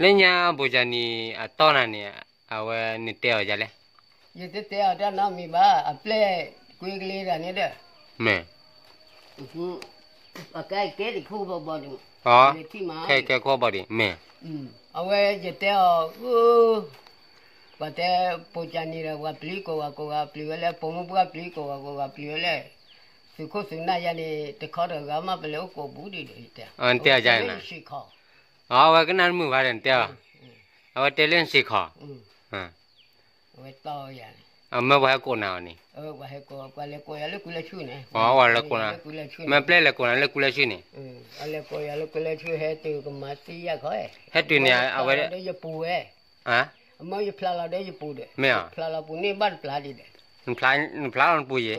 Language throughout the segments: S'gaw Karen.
လၢညါဘိၣ်ကၠၣ်နံၣ်အတီၢ်နၤန့ၣ် အဝဲနတဲအီၤယၤလဲၣ်. ယတတဲအီၤတၢ်နီတမံၤဘၣ်, အပျဲၢ်ကွ့ကလ့တၢ်န့ၣ်ဒီး, မ့ၢ်, အကဲကဲတခူဘီဘီဒံး, ခဲကဲခိၣ်ဘီဒံး မ့ၢ်, အဝဲယတဲအီၤ, ပှၤတဲ ဘိၣ်ကၠၣ်နံၣ်ဒီး ပှၤပျံၤကိးဂၤကိးဂၤပျံၤဝဲလဲၣ်, ပိာ်မုၣ်ပှၢ်ပျံၤကိးဂၤကိးဂၤပျံၤဝဲလဲၣ်, သုးခိၣ်သုးနၢ်ယၤန့ၣ် တခီတဂၤမး ပလဲၤအိၣ်ကိးပူၤဒံးဒီး တဲ, တဲယၤန့ၣ်, အဝဲကနၣ်တမုာ်ဘၣ်ဒီး နတဲအီၤ, အဝဲတဲလၢနစ့ၢ်ကီး, အဝဲတီယၤန့ၣ်, အမ့ၢ်ပှၤဟဲကိးနၤအီၤန့ၣ်, ပှၤဟဲကိး, ပှၤလဲၤကိးယၤလၢကွံလၢဆူၣ်န့ၣ်, ပှၤလဲၤကိးနၤ, မ့ၢ်ပျဲၢ်လဲၤကိးနၤလၢကွံလၢဆူၣ်န့ၣ်, ပှၤလဲၤကိးယၤလၢကွံလၢဆူၣ် ဟဲတုၤကမၤသံယၤခီ, ဟဲတုၤန့ၣ် အဝဲ, ယပူၤဝဲ, အမ့ၢ်ယဖျါလီၤဒီးယပူၤဒီး, မ့ၢ်, ဖျါလီၤပူၤန့ၣ်ဘၣ်တပျၢ်ဒံးဒီး, နဖျါလီၤနပူၤယဲၢ်,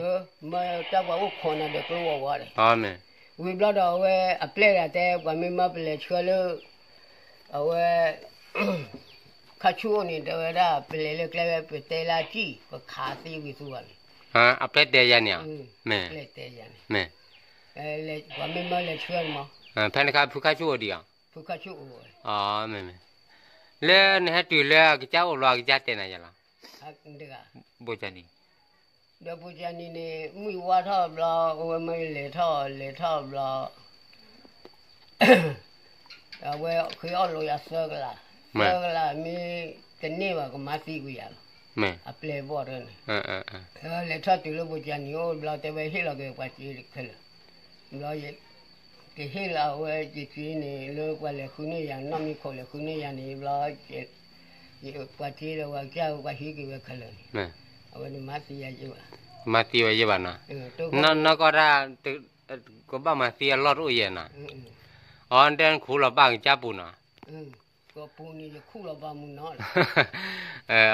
မ့ၢ်တၢ်ပှၤအိၣ်ခိးနၤဒီးကျိဝီဝါဒီး, ဝံၤဘျီဒီးအဝဲအပျဲၢ်ဂၤတဲ ပှၤမ့ၢ်မၢပလဲၤဆှၢလၢ, အဝဲ ခါဆူၣ်အိၣ်န့ၣ် တဲဝဲဒၣ် ပလဲၤလၢကျဲဝဲ ပတဲလၢအစံၣ် ပခးသံဝံၤသူဘၣ်န့ၣ်, အပျဲၢ်တဲယၤန့ၣ်, မ့ၢ်, ပှၤမ့ၢ်မၢလဲၤဆှၢန့ၣ်မး, ဖဲန့ၣ်အခါဖုခါဆူၣ်အိၣ်ဒံးဧါ, ဖုခါဆူၣ်အိၣ်ဝဲ, မ့ၢ်, လၢနဟဲတုၤလၢအကစၢ်အိၣ်ဘျီ အကစၢ်တဲနၤယၤလီၤ, ဘိၣ်ကၠၣ်နံၣ် ဒီးဘိၣ်ကၠၣ်နံၣ်န့ၣ် မုၢ်ဝါထီၣ်ဘျီ အဝဲမၢလဲၤထီၣ် လဲၤထီၣ်ဘျီ, အဝဲဃ့အီၣ်လိာ်ယၤသၢကလး, သၢကလးမ့ၢ်တန့ၢ်ဘၣ် ကမၤသံကွံာ်ယၤလီၤ, အပျဲၢ်ဘီၣ်တၢ်န့ၣ်, လဲၤထီၣ်တုၤလၢဘိၣ်ကၠၣ်နံၣ်အိၣ်ဘျီ တဲဝဲဟ့ၣ်လီၤက့ၤပှၤစ့ခဲလၢာ်, ဘျီ ကဟ့ၣ်လီၤအဝဲစ့န့ၣ် လၢပှၤလဲၤဃုန့ၢ်ယၤ နီၢ်မံခိၣ်လဲၤဃုန့ၢ်ယၤန့ၣ်ဘျီ ပှၤစ့ဒီးပှၤကစၢ်ပှၤဟံးက့ၤဝဲခဲလၢာ်န့ၣ်, အဝဲတမၤသံယၤယဲၢ်ဘၣ်, မၤသံဝဲယဲၢ်ဘၣ်နီၤ, နီၢ်ကီၢ်တၢ် ကဘၣ်မၤသံအလီၢ်တအိၣ်ယဲၢ်နီၤ, အီၤတဲနခူလီၤဘၣ်ကစၢ်ပူၤနီၤ,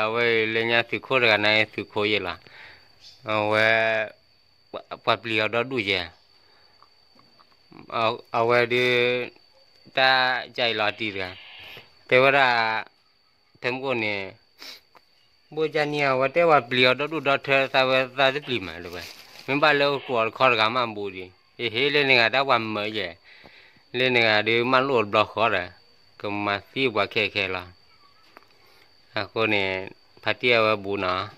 အဝဲလၢညါသုးခိၣ်တဂၤန့ၣ် သုးခိၣ်ယဲၢ်လီၤ, အဝဲ ပှၤပျံၤအီၤဒီဒူၣ်ယဲၢ်, အဝဲဒုး တၢ်ကအံၤလီၤတံၢ်တဂၤ, တဲဝဲဒၣ်, ဖဲမုၢ်ကိၣ်န့ၣ်, ဘိၣ်ကၠၣ်နံၣ် အဝဲတဲပှၤပျံၤအီၤဒီဒူၣ်ဒီထၢ သးဝဲသးတပျံၤမးလၢၤဝဲ, မ့ၢ်ဘၣ်လၢအိၣ်ကိးအီၤတခီတဂၤမးဘူးဒံး, ဟ့ၣ်လၢနဂၤတၢ်ပှၤမၢယဲၢ်, လၢနဂၤဒုးမၢလိၣ်တဘျီဃီဒီး, ကမၤသံပှၤခဲခဲလီၤ, အဃိန့ၣ်, ဖါတံၢ်အဝဲဘူးနီၤ